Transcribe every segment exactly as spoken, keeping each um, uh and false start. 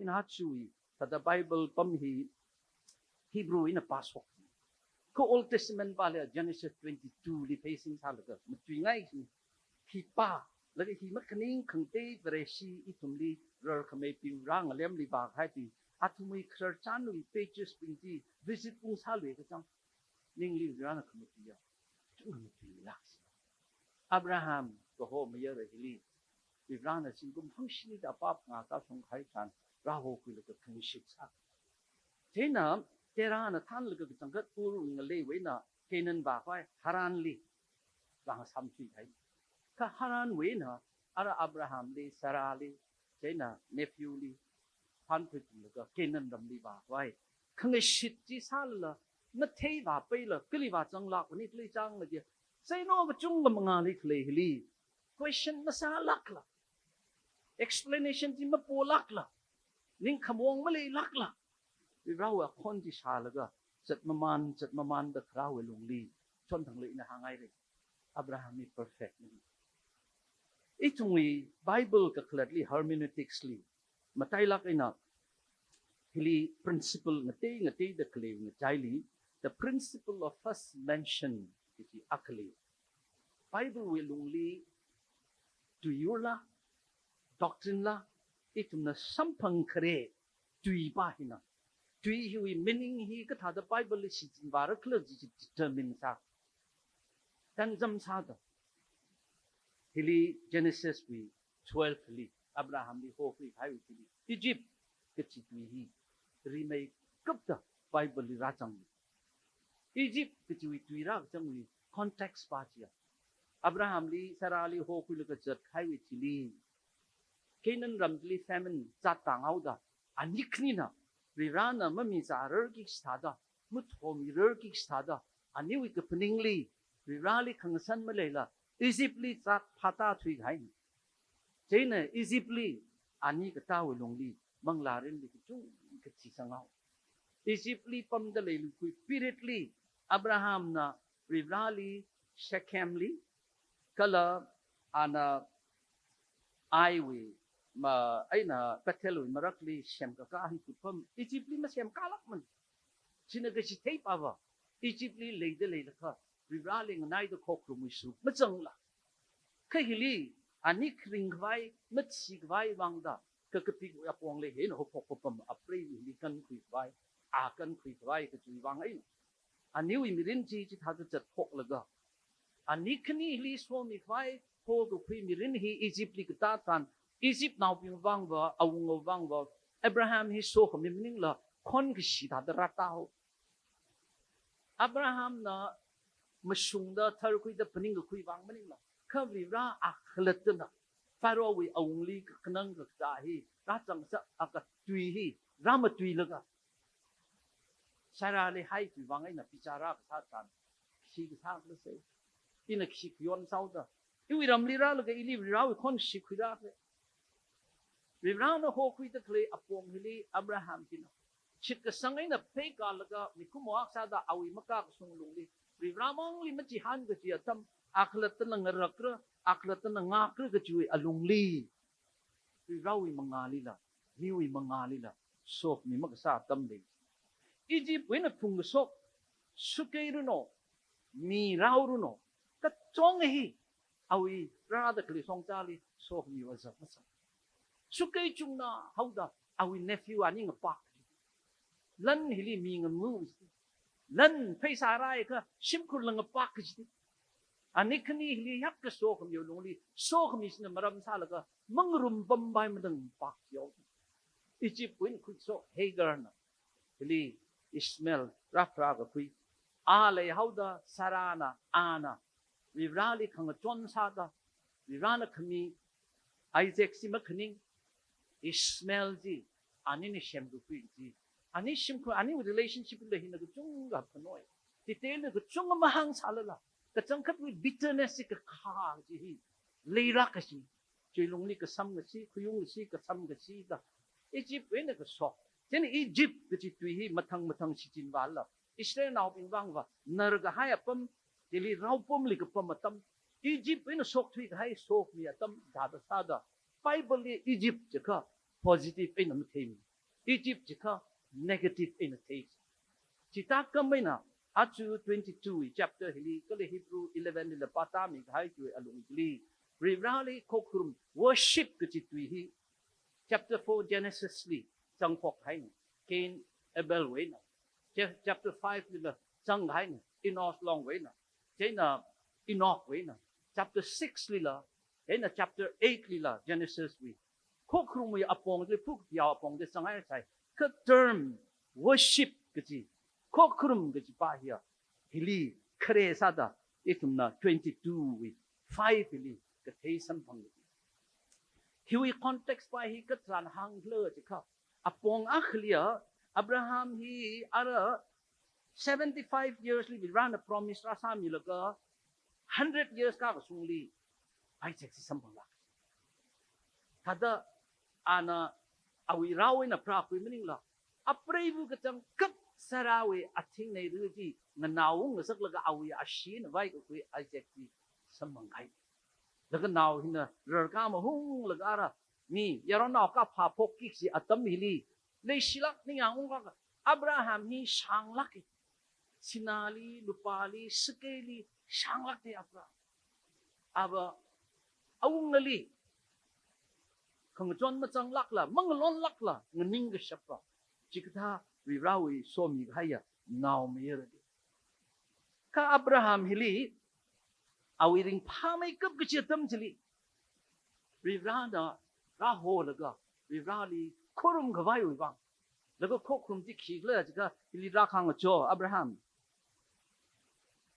Nachiwui, thāda Bible pam hi Hebrew eina pāshok. Kha Old Testament pāli Genesis twenty-two li pheisin sālaga matuingai sini. Hi pālaga hi makhaning khangatei Vareshi ithumli rarkhamei piu rāngalemli vākahai tui, athumwui khararchanwui pages bing chi visit ungsālui kachang, ningli Varena khamatuiya, chungkha matuiya. Abraham kaho mayara hili Varena zingkum hangshini da apap ngaka shongkahai tharan rāhokhuilaga khangashit sā. Chieina Terahna thānlaga kachangkhat Ur ngaleiwui eina Canaan vākhavai Haranli rāngasam thuikahai. Kha Haranwui eina ara Abrahamli, Sarahli, chieina nephewli phānkhuilaga Canaan ramli vākhavai. Khangashit chi sālala, mathei vāpaila, kali vāzanglākmani kali chang lagi, saino kachungkha mangāli khalei hili question masālākla, explanation chi mapolākla, ningkhamaong maleilākla, Varewui akhon chi shālaga zatmaman, zatmaman da kharāwui lungli chonthang leina hāngngaira. Abraham hi perfect na. Ithumwui Bible kakhalatli, hermeneutics li matailāk eina hili principle ngatei ngateida khalei ngachaili, the principle of first mention kaji akha lei. Bible wui lungli tuiyurla, doctrine la, ithumna samphang khare tui pā hina. Tui hiwui meaning hi kathāda Bible li shichin vāra khala kaji chi determine sā, tangzam sāda. Hili Genesis wui twelve li, Abraham li hokhui kahaiwui thili, Egypt kachi tui hi rimeikapta Bible li rāzang. Egypt kachiwui tui rākazangwui context pā chiya, Abraham li Sarah li hokhuilaga zatkahaiwui thili, Canaan ramli famine zattanghaoda, ani khanina Varena mamizārarki kaji thāda, mathomirarki kaji thāda, aniwui kaphaningli Vareli khangasan maleila Egypt li zat phātā thuikahai. Chieina Egypt li ani katāwui lungli manglārinli kachungkha chisanghaowa. Egypt li pamda leilui khui period li Abraham na Vareli Shechem li, kala ana Ai wui ma, eina Bethel wui marakli semkakā hi kupam, Egypt li masemkālākmana. China kachi thei pāva, Egypt li leida leilakha Vareli nganaida khokharumwui sharuk mazangla. Kha hili ani kharing khavai, mathi khavai vangda, kakapik apongli hina haophok papam apreiwui hili kankhui khavai, a kankhui khavai kachiwui vang eina, aniwui mirin chi chithāda zatthoklaga, ani khani hili somi khavai hokakhui mirin hi Egypt li katā tharan, Egyptnaobing vangva, awungawui vangva, Abraham hi sokhami maningla, khon kashi thāda rātāhao. Abraham na mashungda tharkhuida phaningkakhui vang maningla, kha Vare akhalattana Pharaoh wui awungli kakhanang kakazā hi rāzangsa, akha tui hi rāmatuilaga, Sarah li haithui vang eina bichara kasā tharan, khi kasā khala se, ina khi khayon sāhaoda, iwui ramli rālaga ili Varewui khon khi khuirākhala. Varena hokhuida khalei apong hili Abraham hina shitkasang eina pheikālaga mikumo akha sāda awui makakasung lungli, Varemangli machihān kaji atam, akhalattana ngarakra, akhalattana ngakra kajiwui alungli, Varewui mangālila, miwui mangālila sokhami makasā atam lei. Egypt wui eina phungkashok, sukei runo, mi rao runo, kachonga hi awui rāda khalei shongzali sokhamiwui azak masā. Sukei chungna haoda awui nephew ani ngapak. Lan hili mi ngangu jiti. Lan pheisā rāakha shimkhurla ngapak jiti. Ani khani hili hiyākha sokhamiwui lungli, sokhami china maram sālaga mangarum pampai madang ngapak jio. Egypt wui eina khuishok Hagar na hili Ishmael rāpharākakhui. A leihaoda Sarah na, ana Vareli khangachon sāda, Varena khami Isaac chi makhaning, Ishmael chi anina semkakhui chi. Ani shimkhur, aniwui relationship la hina kachungkha phanoi. Chithāda kachungkha mahāng sālala, kachangkhatwui bitterness chi kakhā chi hi leilāk kaji. Chiwui lungli kasam kashi, khayung kashi, kasam kashi da. Egypt wui eina kashok. Chieina Egypt kachi tui hi mathang mathang shichin vāla, Israelnaobing vangva narkahai apam, chili raopamli kapam atam, Egypt wui eina shokthui kahai sokhami atam thāda sāda, Bible li Egypt jiakha positive eina matheimi. Egypt jiakha negative eina thei. Chithākha eina, aja twenty-two wui chapter hili, kala Hebrew eleven lila pātāmi kahai chiwui alungli, Varivarali khokharum, worship kaji tui hi, chapter four Genesis li zangphok haina, Cain Abel wuina. Cha-, chapter five lila zang haina, Enos Long wuina. Chieina Enoch wuina. Chapter six lila, eina chapter eight lila, Genesis wui. Khokharumwui apong chi, phakaphayā apong chi zanghai sai. Kha term worship kaji, khokharum kaji pa hiya, hili khare sāda, ithumna twenty-two wui five hili kathei samphang. Hiwui context pa hi katharan hāngkhala jiakha, apong akhaliya, Abraham hi ara seventy-five years li Varivarana promise rāsāmilaga, hundred years kakashungli Isaac chi samphanglāk. Thāda ana awui rao eina pharākhui maningla, apreiva kachangkhat Sarahwui athingneili chi nganao ngasaklaga awui ashee eina vaikakhui Isaac chi samphangkahai. Laga nao hina rarkā mahunglaga ara, mi yaronao kaphā phokki kaji atam hili, leishilāk ningyāng ungkha, Abraham hi shānglāka. Sināli, lupāli, sākaili shānglāka Abraham. Ava awungali khangachon mazanglākla, mangalonlākla, nganingkashapa. Chikathā Varivarawui somikahaiya naomayara. Kha Abraham hili, awui ringphāmeikap kaji atam chili, Varivarana rāholaga, Varivarali khorumkhavaiwui vang. Laga khokharum chi khikhala jiakha, hili rākahāng aja, Abraham.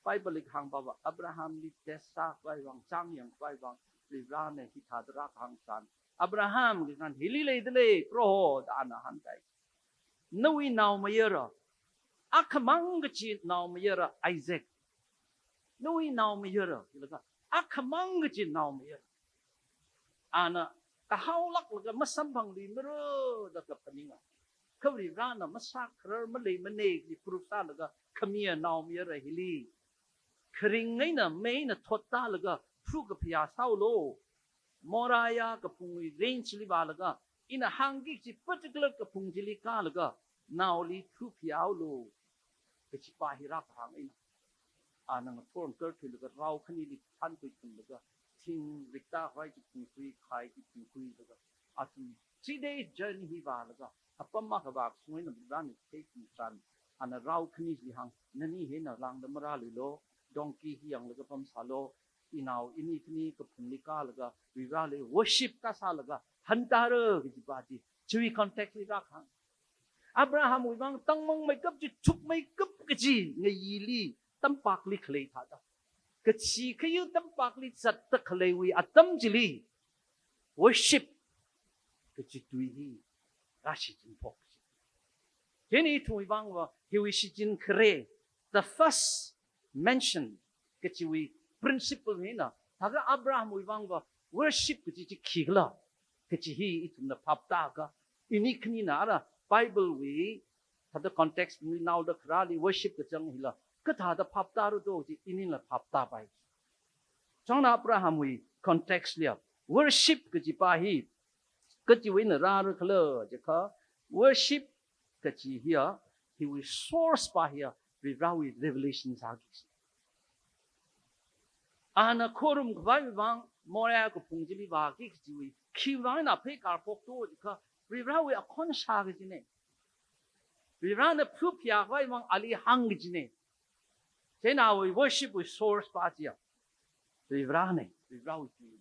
Bible li kahāng pava, Abrahamli test sākhavai vang, chāngyangkhavai vang, Varivarana hithāda rākahāng san. Abraham, kaji san, hili leidalei, Proho, da ana hāngkahai. Nawui naomayara, akhamang kaji naomayara Isaac. Nawui naomayara, jilaga, akhamang kaji naomayara. Ana kahaolāklaga masamphangluimara da kaphaninga. Kha Varivarana masākharar maleimana kaji proof sālaga khamiya naomayara hili, kharing eina mei eina thottālaga phakaphayā sāhaolu. Moriah kaphungwui range li vālaga, ina hāngki kaji particular kaphung chili kālaga, naoli phakaphayāhaolu. Kaji pa hi rākahāng eina, ana ngathor ngakarthuilaga rao khanili thānkhuithumlaga, thing riktākhavai chi phungkhui, khai chi phungkhuilaga, athum three days journey hi vālaga, apam akha vākashung eina Varivarana theikhui san, ana rao khanili hāng, nani hina lāngda marāluilu, donkey hi yanglaga pamsālu, inao ini khani kaphungli kālaga, Varivarali worship kasālaga hantāra kaji pa chi, chiwui context li rākahāng. Abrahamwui vang tangmangmeikap chi, chukmeikap kaji ngayili, tampakli khalei thāda, kachi khayu tampakli zatda khaleiwui atam chili, worship kaji tui hi rāshichinphok. Chieina ithumwui vangva hiwui shichin khare, the first mention kajiwui principle hina, thākha Abrahamwui vangva worship kaji chi khikhala kaji hi ithumna phaptākha, ini khanina ara Bible wui thāda context manaoda kharāli worship kachang hila kathāda phaptāra do chi inila phaptāpai. Chieina Abrahamwui context liya, worship kaji pa hi kachiwui eina rāra khala jiakha, worship kaji hiya, hiwui source pa hiya, Varivarawui revelation sāki. Ana khorumkhavai vang Moriah kaphung chili vāki kajiwui, khiwui vang eina phei karphok do jiakha, Varivarawui akhon shā kajina. Varivarana phakaphayākhavai vang ali hāng kajina. Chieina awui worship wui source pa chiya Varivarana, Varivarawui tui.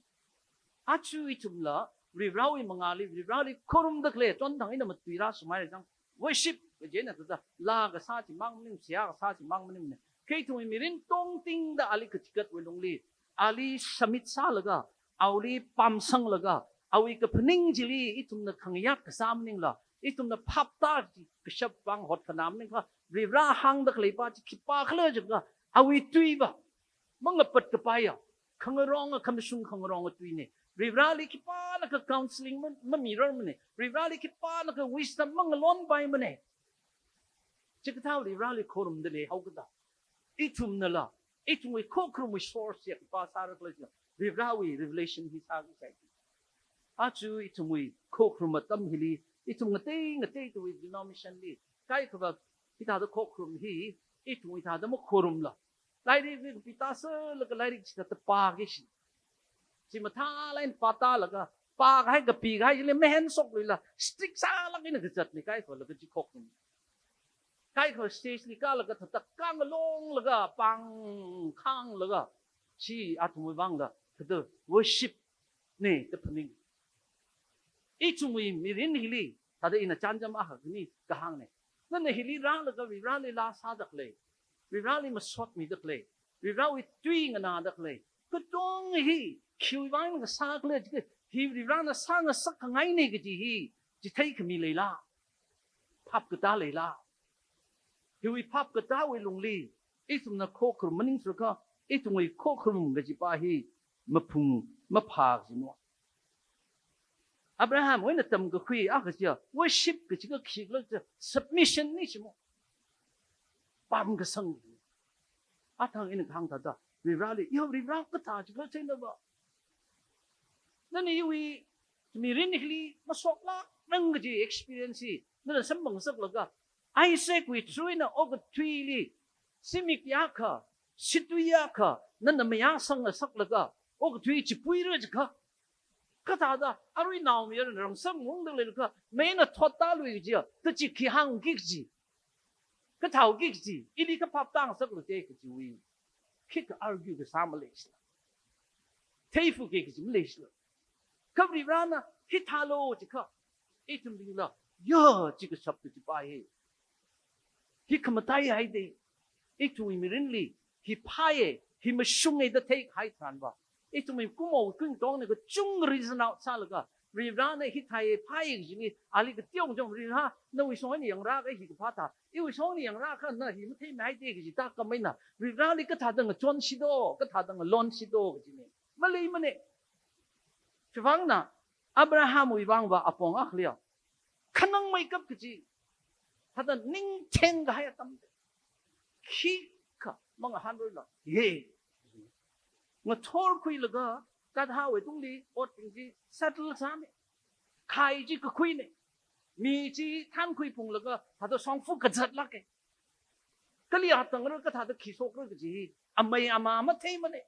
Aja ithumla Varivarawui mangāli, Varivarali khorumda khalei chonthang eina matuirāsumhaira chang. Worship kajina thāda laa kasā chimang maning, seihā kasā chimang maningmana. Kha ithumwui mirin tongtingda ali kachigatwui lungli, ali submit sālaga, awuili pamsanglaga, awui kaphaning chili ithumna khangayāt kasā maningla, ithumna phaptāki kashap vang hotkhanā maningkha, Varivara hāngda khalei pa chi khipākhala jiakha, awui tuiva mangapat kapaiya, khangaronga, khamashung khangaronga tuina. Varivarali khipānakha counseling ma-, mamirarmana. Varivarali khipānakha wisdom mangalonpaimana. Chikathā Varivarali khorumda leihaokida, ithumnala, ithumwui khokharumwui source ya khipā sāra khala jiakha, Varivarawui revelation hi sāki sai. Aja ithumwui khokharum atam hili, ithum ngatei ngateitawui denomination li, kaikhava hithāda khokharum hi, ithum hithāda makhorumla, lairik ri kapi tāsālaga lairik chithāda pāki kaji. Chi mathālāk eina pātālaga, pākahai kapikahai chili mahenshokluila, strict sālāk eina kazatli kaikhalaga chi khokharum. Kaikha stage li kālaga thāda khangalonglaga, pāngkhanglaga, chi athumwui vangla thāda worship ne da phaning. Ithumwui mirin hili, thāda ina chānjam akha khani kahāngne. Nana hili rālaga Varivarali laa sādalei, Varivarali masotmidalei, Varivarawui tui nganādalei, katonga hi khiwui vang ngasākhala jiakha, hi Varivarana sāngasakkhangaine kaji hi chitheikhamei leila? Phap katā leila? Hiwui phap katāwui lungli ithumna khokharum maningsāakha, ithumwui khokharum kajipa hi maphung maphā kajina. Abrahamwui eina tamkakhui akha chiya, worship kaji kakhikhala chiya submission ne jimo. Pamkasang. Athang ina kahāng thāda, Varivarali, yo Varivara, kathā chikhala chieina va, nana iwui mirin hili mashoklākngai kaji experience hi nana samphangsaklaga, Isaacwui through eina okathuili, zimik akha, situi akha nana mayāsangngasaklaga, okathui chipuira jiakha, kathāda arui naomayara rāngasakungda leilakha, mayarna thottālui kajiya, ta chi khi hāngki kaji, kathāki kaji, ili kaphap tāngasaklu te kajiwui khikha argue kasā maleishila, theifuki kaji maleishila. Kha Varivarana hithālu jiakha, ithumbingla, ya, chi kashap kajipa hi, hi khamataihaide, ithumwui mirinli hi phāye, hi mashunge da theikahai tharan va, ithumwui kumo kungtongne kachungkha reason out sālaga, Varivarana hithāye phāye kajili ali kateongjong, Varivara, nawui shong eina yangrāakha hi kaphā thā, iwui shong eina yangrāakha na hi matheimeihaide kaji tākam eina, Varivarali kathāda ngachonshito, kathāda ngalonshito kajine. Maleimane. Chivangna, Abrahamwui vang va apong akhaliya, khanangmeikap kaji, thāda ningtheng kahai atam, khikha mangahānluila, ye, ngathorkhuilaga, kathāwui tungli otbing chi settle sāmi. Khai chi kakhuine. Mi chi thankhui phunglaga, thāda shongfa kazatlāke. Kali atangra, kathāda khi shokra kaji hi amei amā matheimane.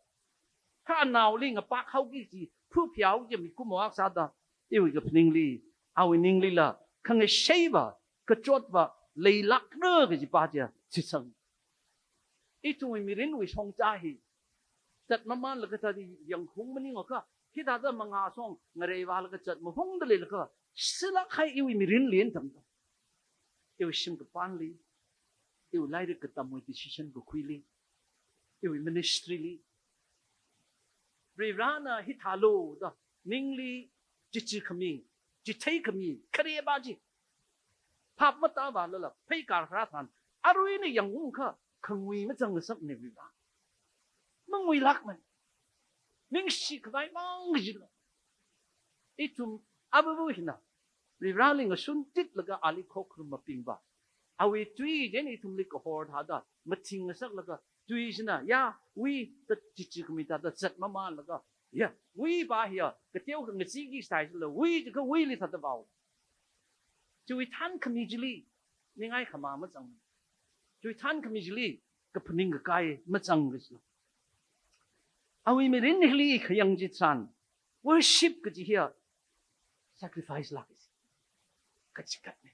Kha anaoli ngapakhaoki kaji, phupheoki kaji mikumo akha sāda, iwui kaphaningli, awui ninglila khangasheiva, kachotva leilākra kajipa chiya shitsang. Ithumwui mirinwui shongza hi, zat mamānlaga thāda yangkhaung maningakha, hithāda mangā shong ngareivālaga zat mahungda leilakha, silākkahai iwui mirinli eina tamda, iwui shim kapānli, iwui lairik katamwui decision kakhuili, iwui ministry li, Varivarana hithālu da ningli chichikhami, chitheikhami kharepa chi, phap matāvālala pheikar kharā tharan, aruina yangungakha khangui mazangngasakne Varivara. Manguilākmane. Ningshi khavai mang kajila. Ithum abubu hina Varivarali ngashun titlaga ali khokharum mabing va, awui tui chieina ithumli kahor thāda mathingngasaklaga, tui china, ya, wui, da chichikhami thāda zat mamānlaga, ya, wuipa hiya kateo kha ngachiki sāsālala, wui jiakha wuili thāda vao. Chiwui thankhami chili ningai khamā mazang. Chiwui thankhami chili kaphaning kakai mazang kajila. Awui mirin hili khayang chitharan, worship kaji hiya sacrifice lāk kaji, kachikatne.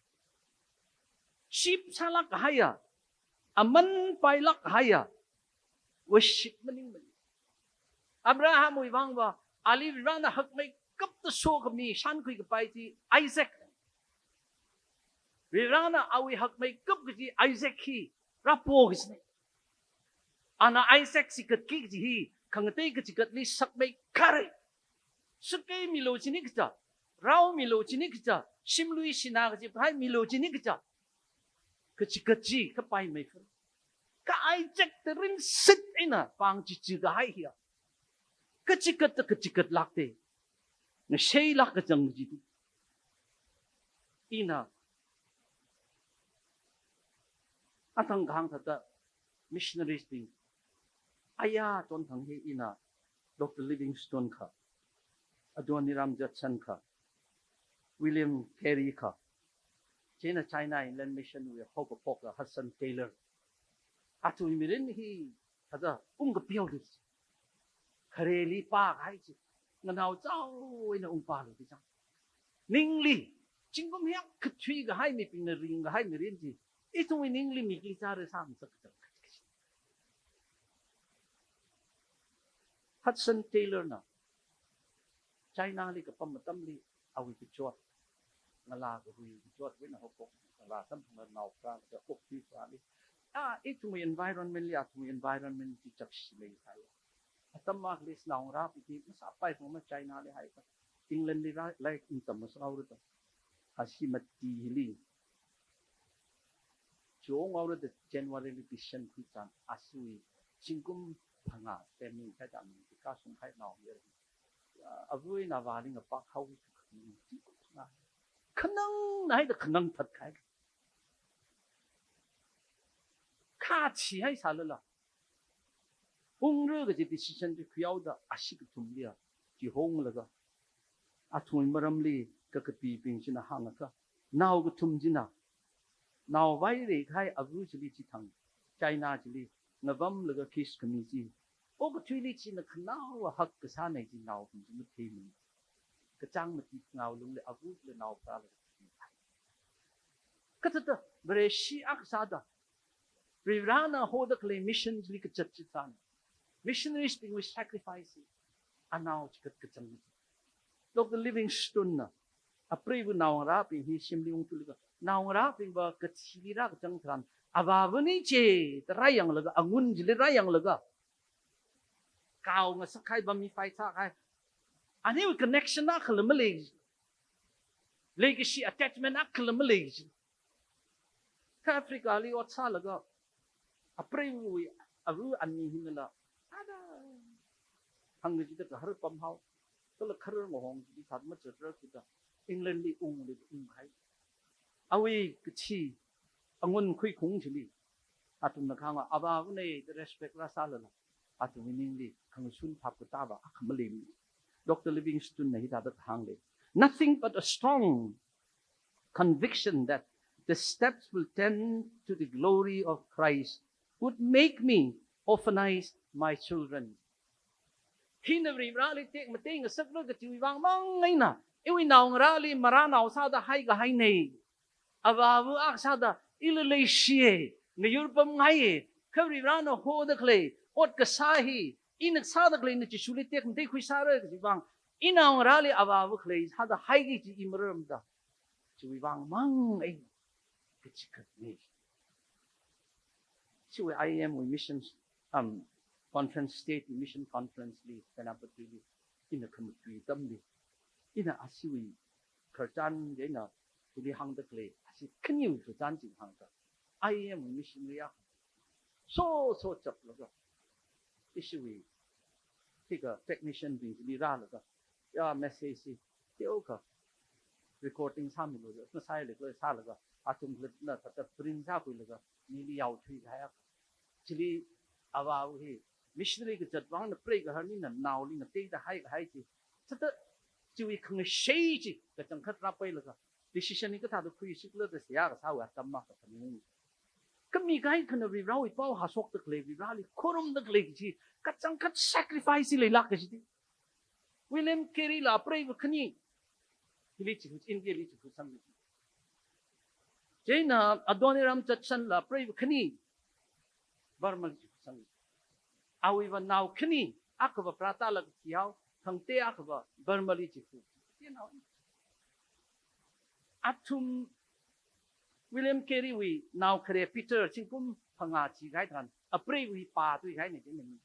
Cheap sālāk kahaiya, aman pailāk kahaiya worship maningmane. Abrahamwui vang va, ali Varivarana hakmeikapta sokhami shānkhui kapai chi Isaac. Varivarana awui hakmeikap kaji Isaac hi rāpo kajine. Ana Isaac chikatki kaji hi khangatei kachikatli sakmeikharei. Sakeimilu chini kaja, raomilu chini kaja, shimlui shina kaji pahaimilu chini kaja, kachikat chi kapaimeikharei. Kha Isaac tarin sit eina pāng chichikahai hiya, kachikatta kachikatlākte. Ngasheilāk kachang kaji tu. Ina athang kahāng thāda missionaries bing aya chonthang hi ina Doctor Livingstone kha, Adoniram Judson kha, William Carey kha, Chieina China Inland Mission wui haokaphok Hudson Taylor. Athumwui mirin hi thāda ungkapihaoli. Khareli pākahai chi. Nganao chao eina ungpālu di chang. Ningli, zingkum hiyākha thuikahai mibingna ringkahai mirin chi, ithumwui ningli mikli chāra sāngasak kachang. Hudson Taylor na China li kapam atamli awui kachot, ngalā kahui kachot, wui eina haophok, ngalā samphanglaga naopharā, kaja okthui pharāli. Ah, ithumwui environment li, athumwui environment chi chapshi leisai. Atam akhali naongarābing hi masāpai phungma China li haikha, England li rā, lairik tamngasak haora da. Ashi mati hili. Chong haora da January li decision khuithuran, ashiwui zingkum phangā, semi kha da mi kashung khai nao ya. Ah, avā eina avāli ngapākhaowa, zingkum phangā. Khanang na haida khanang thatkahai. Kha chi haisālala, ungra kaji decision chi khuihaoda ashi kathumliya chihonglaga, athumwui maramli kakapibing china hāngakha, nao kathum china, nao vaireikahai avā chili chithang, China chili ngavamlaga case khami chi, okathuili china khanaowa hak kasānei chi naobing chi matheimana. Kachāng mati ngao lungli avā chili naopharāla. Kathāda, Vareshi akha sāda, Varivarana hoda khalei mission chili kazat chitharan, missionaries bingwui sacrifice, anao chikat kachang. Doctor Livingstone na, apreiva naongarābing hi shimli ungthuilaga, naongarābingva kathili rākachang tharan, avāvana chi da rāyanglaga, angun chili rāyanglaga, kao ngasakhai, bami fai sākhai. Aniwui connection akhala malei. Leikashi attachment akhala malei. Kha Africa li ot sālaga, apreiwui, avā ani hinala, ada, hāngkachida kahar pamhao, kala kharar ngahong chili sāda machatra kida, England li ungli unghai. Awui kachi, angun khuikhung chili, athumna kahāng, avāvana da respect rāsālala, athumwui ningli khangashun phap katāva akha maleimana. Doctor Livingstone na hithāda kahāng lei. Nothing but a strong conviction that the steps will tend to the glory of Christ would make me orphanize my children. Hina Varivarali tekmateingasakra kajiwui vāngmang eina, iwui naongarāli marānao sāda haikahainei. Avāva akha sāda ila leishiye, ngayur pamngaiye, kha Varivarana hoda khalei ot kasā hi, ina sāda khaleina Jishuli tekmateikhui sāra kajiwui vāng, inaongarāli avāva khalei sāda haiki kaji i mararmada, chiwui vāngmang eina kachikatnei. Chiwui I M wui mission, um, conference, state mission conference li, Senapati li, ina khamatui atamli, ina ashiwui khararchan eina hili hāngda khalei, ashi khaniwui khararchan chi hāngda, I M wui missionary akha soso chaplaga, ishiwui, hika technician bing chili rālaga, ya message chi teokha recording sāmilu, masai le klo sālaga, athum khalatna thāda print sākhuilaga, mili yaothuikahai akha. Chili avāva hi missionary kazat vāngna preigaharnina naoli ngateida haikahai chi. Thāda chiwui khangashei chi kachangkhat rāpailaga, decision hi kathāda khuisikhala da seihā kasāwui atam akha phaningung. Kami kaikhana Varivarawui pao hāshokda khalei, Varivarali khorumda khalei kaji kachangkhat sacrifice leilāk kaji di. William Carey la apreiva khani hili chikhu, India li chikhu sangli. Chieina Adoniram Judson la apreiva khani Burma li chikhu sangli. Awuiva nao khani, akhava Prattala kathihao, thangte akhava Burma li chikhu. Athum William Carey wui nao khare Peter zingkum phangā chikahai tharan, apreiva hi pātuihaina chieina mi.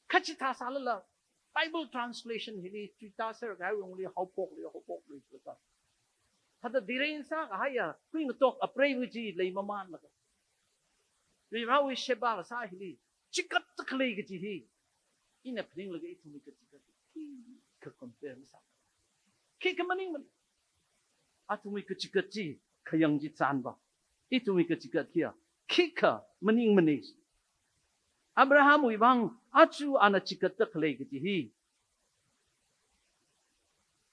Kha chithā sālala, Bible translation hili, chuita ser kahaiwui lungli, haophokli, haophokli, chuita. Thāda dhiren sākahaiya, khuingatok apreiva chi leimamanlaga, Varivarawui sheba kasā hili chikatda khalei kaji hi, ina phaninglaga ithumwui kachikat khikha compare masā. Khikha maningmana. Athumwui kachikat chi khayang chitharanva, ithumwui kachikat hiya khikha maningmana. Abrahamwui vāng aja ana chikatda khalei kaji hi,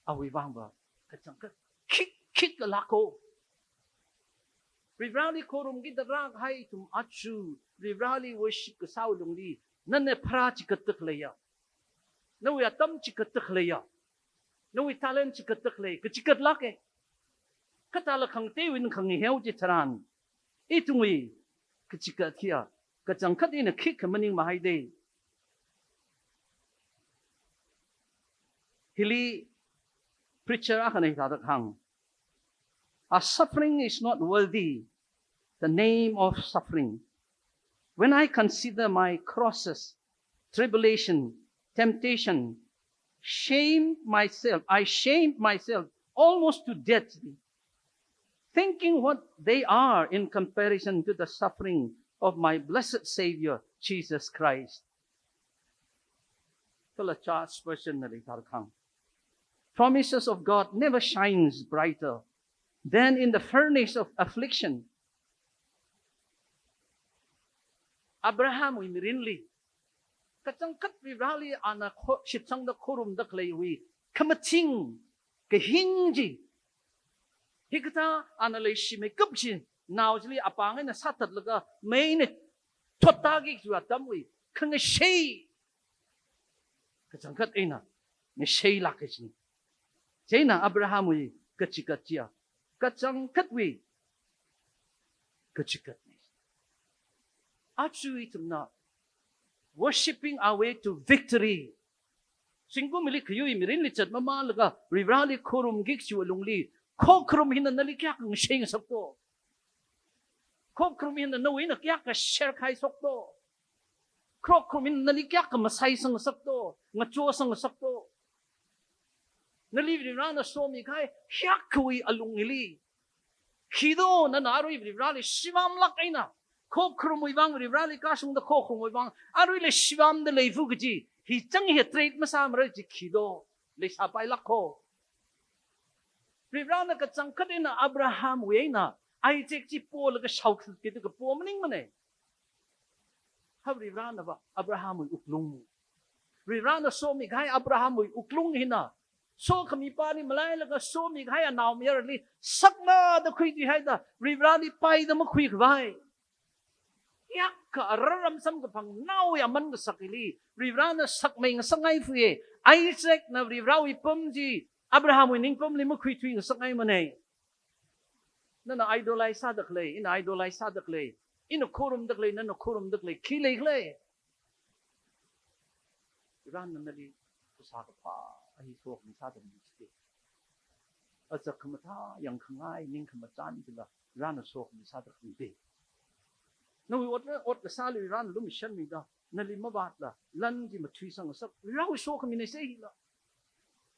awui vāngva kachangkhat khikha khikha lāka. Varivarāli khorumkida rākahai ithum aja Varivarāli worship kasāwui lungli, nana pharā chigatda khaleiya, nawui atam chigatda khaleiya, nawui talent chigatda khalei, kachigat lāka. Kathāla khangateiwui eina khangaheo chitharan, ithumwui kachigat hiya kachangkhat eina khikha maningmahai da. Hili preacher akhana hithāda hāng, "A suffering is not worthy the name of suffering. When I consider my crosses, tribulation, temptation, shame myself, I shame myself almost to death, thinking what they are in comparison to the suffering of my blessed Savior, Jesus Christ." Kala Charles Spurgeon nali hithāda hāng, "Promises of God never shines brighter than in the furnace of affliction." Abrahamwui mirinli, kachangkhat Varivarāli ana kho-, shitsangda khorumda khaleiwui khamathing, kahing chi, hikathā ana leishimeikap chi, nao chili apāng eina sāthatlaga mei eina thottāki kajiwui atamwui khangashei kachangkhat eina ngasheilāka kajina. Chieina Abrahamwui kachigat chiya kachangkhatwui kachigatna. Aja ithumna worshipping our way to victory. Zingkumli khayui mirinli zatmamānlaga Varivarāli khorumki kajiwui lungli, khokharum hina nali kayākha ngasheingasakto? Khokharum hina nawui eina kayākha sherkhai shokto? Khokharum hina nali kayākha masaisangngasakto, ngachosangngasakto? Nali Varivarāna somikahai hiyākhawui alung hili, khi do nana arui Varivarāli shivamlāk eina, khokharumwui vang Varivarāli kashungda khokharumwui vang aruila shivamda leivu kaji, hi chang hi trait masāmara kaji khi do leisāpailāka. Varivarāna kachangkhat eina Abrahamwui eina Isaac chi polaga shaokhuikida kapo maningmana. Kha Varivarānava Abrahamwui wuklung, Varivarāna somikahai Abrahamwui wuklung hina, sokhami pāli malailaga somikahai anaomayarali saknada khuithuihaida Varivarāli paida makhuikhavai, hiyākha araram samkaphang naowui aman kasak hili Varivarāna sakmei ngasakngai fuye. Isaacna Varivarāwui pam chi Abrahamwui ningpamli makhuithui ngasakngaimana. Nana idolize sāda khalei, ina idolize sāda khalei, ina khorumda khalei, nana khorumda khalei khi leikhala? Varivarāna nali phasā kaphā hi sokhami sāda mi chite. Azak khamathā yangkhangai ning khamachan chila Varivarāna sokhami sāda khalei te. Nawui ot, ot kasāli Varivarāna lumashanmida, nali mavātla lan chi mathuisangngasak, Varivarāwui sokhamina sei hila.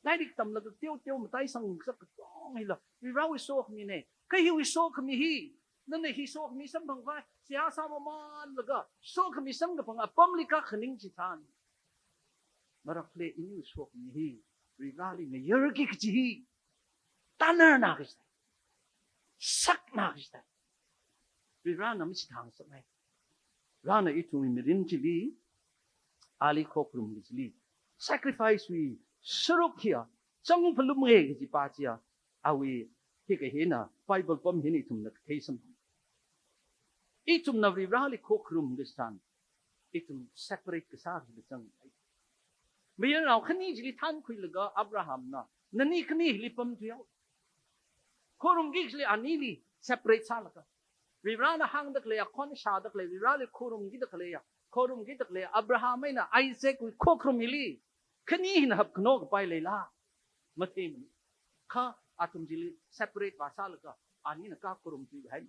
Lairik tamlaga teoteo mataisangsak katong hila Varivarāwui sokhamina. Kha hiwui sokhami hi, nana hi sokhami samphangkhavai seihā sāmamānlaga sokhami samkaphang apamli kakhaning chitharan, marakle iniwui sokhami hi Varivarāli ngayarki kaji hi tanarna kajite, sakna kajite. Varivarāna machithāngasakngai. Varivarāna ithumwui mirin chili, ali khokharum kajili sacrifice wui saruk hiya chang phalumngai kajipa chiya, awui hikahina Bible pam hina ithumna kathei samphang. Ithumna Varivarāli khokharum kachitharan, ithum separate kasā hili zang. Mayarnao khani chili thankhuilaga Abrahamna, nani khani hili pamthuihaowa. Khorumki kajili anili separate sālaga, Varivarāna hāngda khalei, akhon shāda khalei, Varivarāli khorumkida khaleiya, khorumkida khalei Abraham eina Isaacwui khokharum hili khani hina hapkhano kapai leila? Matheimana. Kha athum chili separate vāsālaga anina kakhorumthuihai.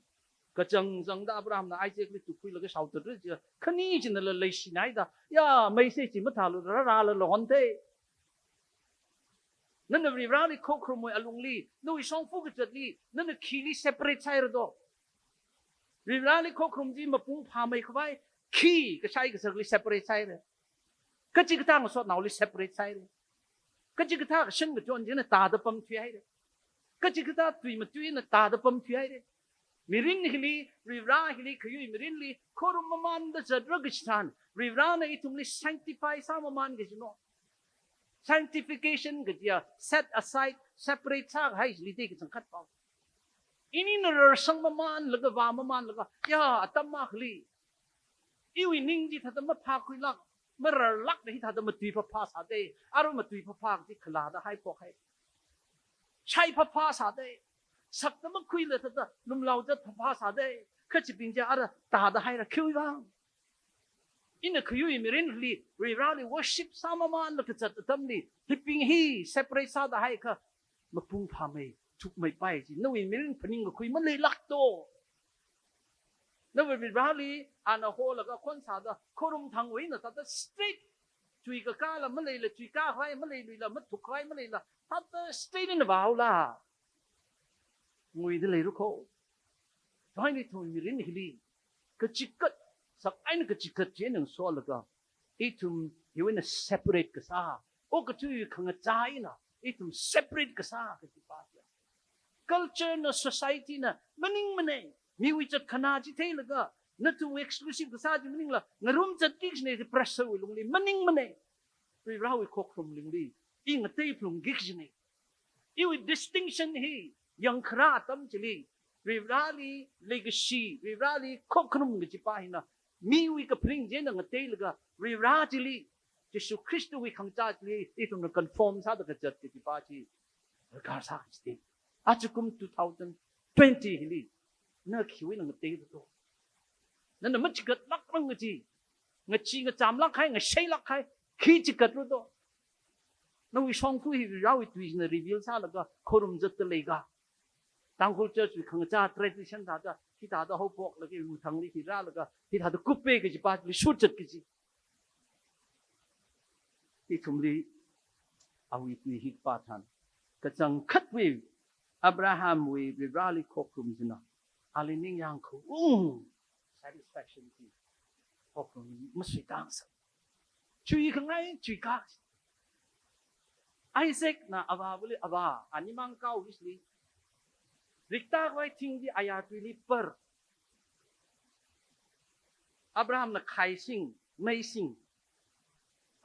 Kachangchangda Abrahamna Isaacli tukhuilaga shaothatri chiya, khani chinala leishinaida, ya, meisei chi mathālu, rārāla honte. Nana Varivarāli khokharumwui alungli, nawui shongfa kazatli, nana khili separate sāhaira do? Varivarāli khokharum chi mapung phāmeikhavai khi kashai kasakli separate sāhaira. Kachikathā ngasotnaoli separate sāhaira. Kachikathā kashan kachon china tāda pamthuihaira. Kachikathā tui matuina tāda pamthuihaira. Mirin hili, Varivarā hili, khayui mirinli khorum mamānda zatra kachitharan, Varivarāna ithumli sanctify sāmamān kajina. Sanctification kajiya set aside, separate sākahai chili te kachangkhat pao. Inina rarsang mamanlaga, vā mamanlaga, ya, atam akhali iwui ning chi thāda maphākhuilāk, mararlākda hithāda matui phāphā sādei, arui matui phāphā chi khalada haiphok hai. Shai phāphā sādei, sakta makhuila thāda lumlaoda phāphā sādei, kachibing chi ara tāda haira khiwui vang. Ina khayui mirinli, Varivarali worship sāmamanlaga kazat atamli, hibing hi separate sāda haiakha, mapung phāmei, thukmeipai chi, nawui mirin phaningkakhui maleilāk to. Nawui Varivarali, ana holaga khon sāda, khorumthangwui eina thāda straight, chuikakāla maleila, chuikākhavai maleiluila, mathukkhavai maleila, thāda straight eina vāhaola. Nguida leira kho. Chieina ithum mirin hili, kachikat, sak eina kachikat chi eina ngasolaga, ithum hiwui eina separate kasā, okathui khangachā eina ithum separate kasā kaji pa chi. Culture na society na maningmanei. Miwui chat khana chi theilaga, nathumwui exclusive kasā chi maningla, ngarumchatki kajinei chi pressure wui lungli maningmanei. Varivarawui khokharum lungli, i ngatei phalungki kajinei. Iwui distinction hi yangkharā atam chili, Varivarali leikashi, Varivarali khokharum kaji pa hina, miwui kaphaning chi eina ngateilaga, Varivara chili, Jesu Khristawui khangachā chili, ithumna conform sāda kazat kaji pa chi darkar sā kajite. Ajakum two thousand twenty hili, na khiwui eina ngateira to? Nana machigatlākrang kaji, ngachee ngachamlāk hai, ngasheilāk hai, khi chigatlu to? Nawui shongfa hi Varivarawui tuina reveal sālaga, khorumzatda leika? Tangkhul Church wui khangachā tradition thāda, hithāda haophoklaga, muthangli hi rālaga, hithāda kupe kaji pa chili shutchat kaji. Ithumli awui tui hi pa than. Kachangkhatwui Abrahamwui Varivarali khokharum china, ali ningyāng khaung satisfaction chi khokharum masuitang sa. Chuikhangai, chuikā. Isaacna avāvali, avā, animang kao isli. Riktakhavai thing chi aya tuili par. Abrahamna khaising, meising.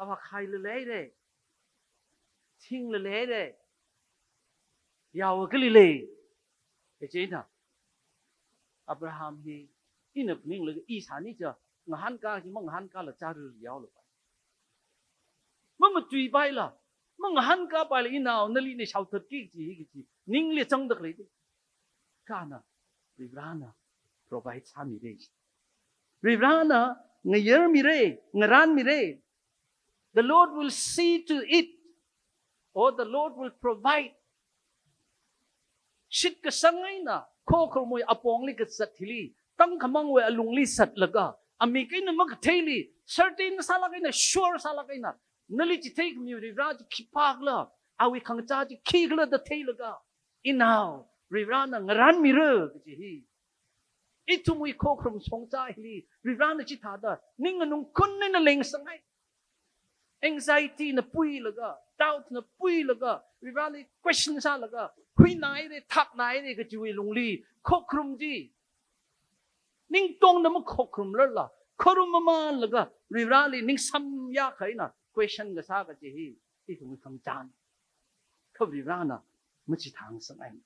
Avā khaila leire. Thingla leire. Yaowa kali lei. Kajina, Abraham hi, ina phaninglaga i sāni cha, ngahānkā chi mangahānkāla chara yaolapai. Mamatuipaila, mangahānkāpaila inao nali eina shaothatki kaji hi kaji, ningli zangda khalei de. Kha ana, Varivarana provide sāmire. Varivarana ngayarmire, ngaranmire. The Lord will see to it, or the Lord will provide. Shitkasang eina, khokharumwui apongli kazat hili, tangkhamangwui alungli zatlaga, amik eina makatheili, certain sālāk eina, sure sālāk eina, nali chitheikhami Varivara chi khipākhala, awui khangachā chi khikhala da theilaga, inao, Varivarana ngaranmira kaji hi. Ithumwui khokharum shongzā hili, Varivarana chithāda, ning nganungkhun eina lengsanghai. Anxiety na puilaga, doubt na puilaga, Varivarali question sālaga, huinaire, thaknaire kajiwui lungli, khokharum chi ningtongna makhokharumlala, kharum mamanlaga, Varivarali ningsamyākha eina question kasā kaji hi, ithumwui khangachāna. Kha Varivarana machithāngasakngai.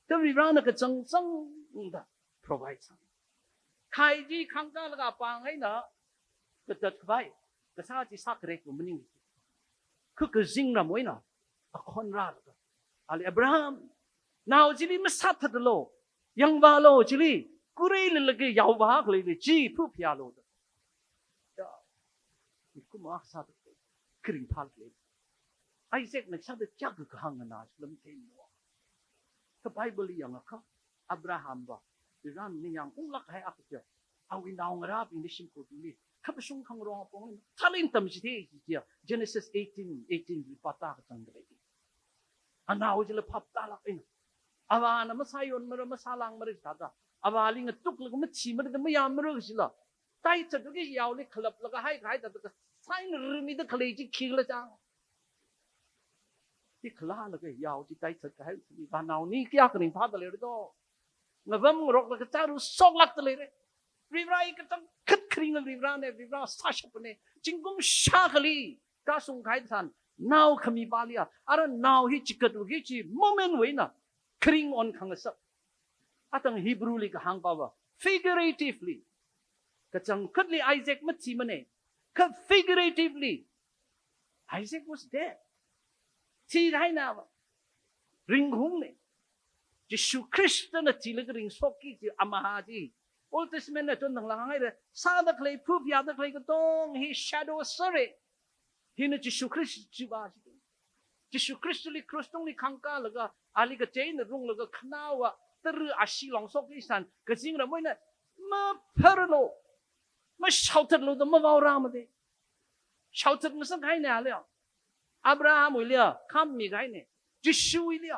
Kha Varivarana kachangchangda provide sāngai. Khai chi khangkālaga pāng eina katatkhavai, kasā chi sākharek maning. Kha kazingramwui eina akhon rālaga, ali Abraham, nao chili masāthatlu, yangvālu chili, kureila laga yaovā khalei chi phuphayālu da. Ya, mikumowui sāda kharing phālei. Isaacna sāda kayākha kahāng nganā chi lam theimo. Kha Bibleli yangakha, Abrahamva, Iran ningyāng unglāk hai akha chi, awui naongarābingli shimkhurbingli, khapashung khangarong apongli, talent tamchithei chi, Genesis eighteen, eighteen li pāta kachangda lei. Anao chila phaptālāk eina, avāna masāyonmara, masālangmara chithāda, avāli ngatuklaga mathimara da mayāmara kajila, taichatwui yaoli khalaplaga haikahai thāda kasā eina rimida khalei chi khikhala chang. Hi khalalaga yao chi taichat kahai, avānaoli kayākha ringphāda leira do. Ngavamngaroklaga chāra shoklākda leira. Varivara hi kachangkhat kharinga Varivarana, Varivara sāshapana. Zingkum shākhali kashung kahai tharan, nao khami pāli a, ara nao hi chigatwui chi momentwui eina kharing onkhangasak. Atang Hebrew li kahāng pava, figuratively. Kachangkhatli Isaac mathimane. Kha figuratively, Isaac was dead. Thikahaina va. Ringhungne. Jishu Khristana thilaga ringshokki kaji amaha chi. Old Testament na chon tanglang haire. Sāda khalei, phup yāda khalei katonga hi shadow sāre. Hina Jishu Khrist chiva chi. Jishu Khristali cross tungli khangkālaga, ali kacheina runglaga, khanaowa tara ashee longshok tharan, kazingram eina, mapharlu, mashaothatlu da mavaorāmade. Shaothat ngasakhaine ali. Abrahamwuili, khammikahaine. Jishuwuili,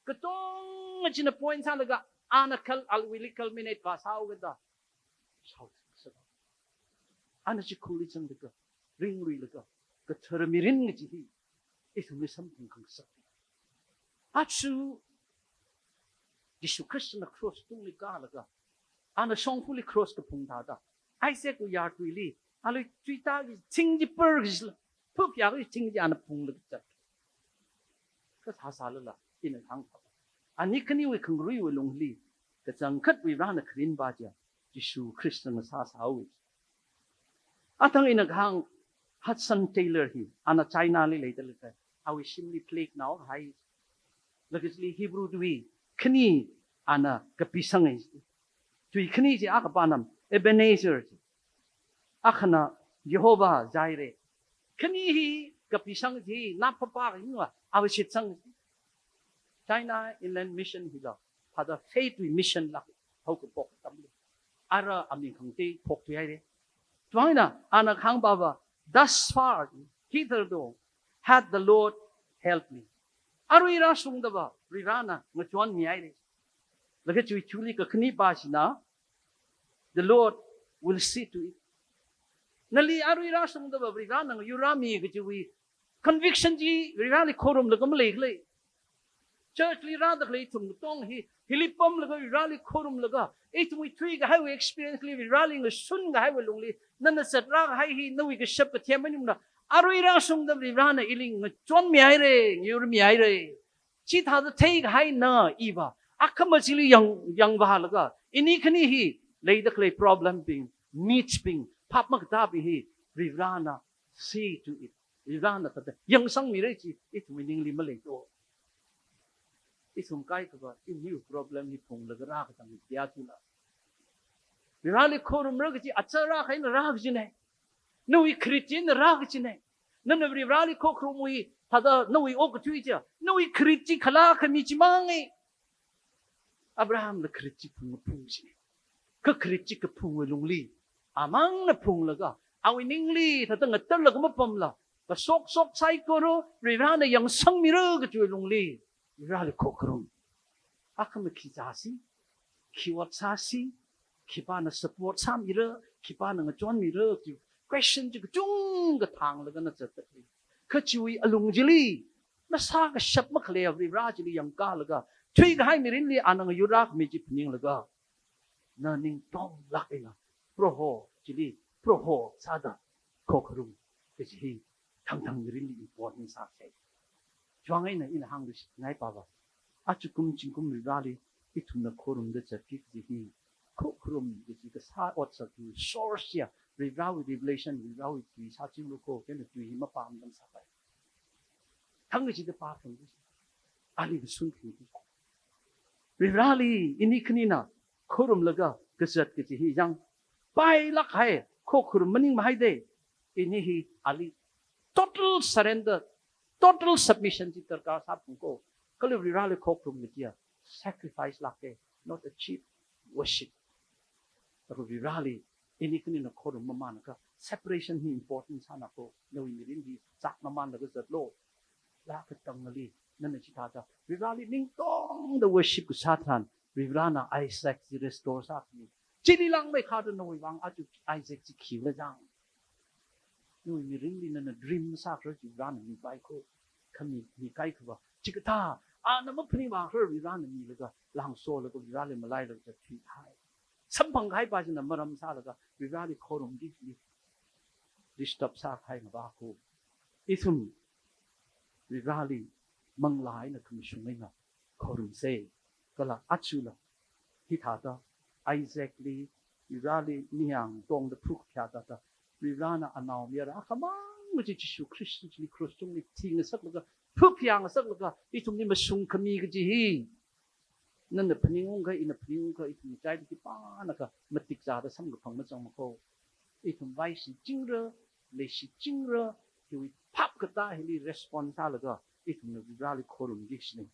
katonga china point sālaga, ana kal, awuili culminate vāsāhaokida. Shaothat ngasaka. Ana chikhurli zanglaga, ringluilaga, kathara mirin kaji hi, ithumli samphang khangasak. Aja, Jishu Khristana cross tungli kālaga, ana shongfali cross kaphung thāda, Isaacwui yartuili, ali tuita kaji thing chi par kajila, phup yā kaji thing chi ana phunglaga zat. Kasā sālala, ina hāng. Ani khaniwui khangaruiwui lungli, kachangkhat Varivarana kharinpa chiya, Jishu Khristana sāsāhaowe. Atang ina kahāng Hudson Taylor hi, ana Chinali leida lei, awui shimli plague naokahai. Laga chili Hebrew tui khani ana kapisang. Tui khani chi akha pānam, Ebenezer chi. Akhana Jehovah Jireh. Khani hi kapisang chi, na papa hi nga, awui shitsang. China Inland Mission hila, thāda faith wui mission lāk haokaphok atamli, ara aming khangatei phokthuihaire. Chieina, ana kahāng pava, thus far, hitherto, had the Lord helped me. Arui rāshungda va, Varivarana ngachonmihaire. Laga chiwui thili kakhanipa china, the Lord will see to it. Nali arui rāshungda va Varivarana ngayurrāmi kajiwui conviction chi Varivarali khorumlaga maleikhala. Church li rāda khalei ithum katonga hi, hili pamlaga Varivarali khorumlaga, ithumwui thuikahaiwui experience li Varivarali ngashun kahaiwui lungli, nana zatrākahai hi, nawui kashap kathem maningla, arui rāshungda Varivarana ili ngachonmihaire, ngayurmihaire. Chithāda theikahaina iva, akhama chili yang, yangvālaga, ini khani hi, leida khalei problem bing, needs bing, phap makatābing hi, Varivarana see to it. Varivarana thāda yangsangmira chi, ithumwui ningli maleito. Ithum kaikhava, iniwui problem hi phunglaga rākatang hi dia tula. Varivarali khorumra kaji, acha rākahai eina rā kajine. Nawui kharit chi eina rā kajine. Nana Varivarali khokharumwui, thāda nawui okathui chiya, nawui kharit chi khalā khami chimang e. Abrahamna kharit chi phung phung chine. Kha kharit chi kaphungwui lungli, amangna phunglaga, awui ningli thāda ngatarlaga mapamla, kashok shok saikora, Varivarana yangsangmira kajiwui lungli, Varivarali khokharum. Akhama khi zāsi, khi ot sāsi, khipāna support sāmira, khipāna ngachonmira, chi question chi kachungkha thanglaga na zatda khalei. Kha chiwui alung chili, na sākashap makhalei Varivara chili yangkālaga, thuikahai mirinli ana ngayurrākhami chi phaninglaga, na ning tonglāk eina, Proho chili, Proho sāda khokharum kaji hi thangthang mirinli important sāsai. Chivang eina ina hāngluishitngai pava, ajakum zingkum Varivarali ithumna khorumda zatki kaji hi, khokharum kaji kasā otsak chi source chiya, Varivarawui revelation, Varivarawui tui sāchinglu kho, kena tui hi mapamdam sāpai. Thang kachida pāthang kaji, ali kashun thang kaji. Varivarali ini khanina khorumlaga kazat kaji hi yang, pailāk hai, khokharum maningmahai de. Ini hi ali total surrender, total submission chi darkar sāphung kho. Kala Varivarali khokharum kajiya sacrifice lāke, not a cheap worship. Aru Varivarali ini khanina khorum mamānakha, separation hi important sāna kho, nawui mirin hi zat mamānlaga zatlu. Laa katangali, nana chithāda Varivarali ningtongda worship kasā tharan, Varivarana Isaac chi restore sākhami. Chili langmeikharda nawui vang aja Isaac chi khiwuila jang. Nawui mirinli nana dream sākharar chi Varivarana mipai kho. Kha mi, mikahai khava, chikathā, ana maphaningvākharar Varivarana milaga, langsolaga Varivarali malailaga zatthuihai. Samphangkahaipa china maram sālaga, Varivarali khorumki chili disturb sākahai ngavā kho. Ithum Varivarali manglā eina khamashung eina khorumsei. Kala ajala Hithāda Isaacli Varivarali ningyāng tongda phakaphayā thāda, Varivarana anaomayara akhamang chi Jishu Khrista chili cross tungli thingasaklaga phakaphayāngasaklaga ithumli mashungkhami kaji hi nana phaningungkha, ina phaningungkha, ithum ngachaili khipānakha matik zāda samkaphang mazangmako. Ithum vaishichingra, leishichingra, hiwui phap katā hili respond sālaga ithumna Varivarali khorumki kajina.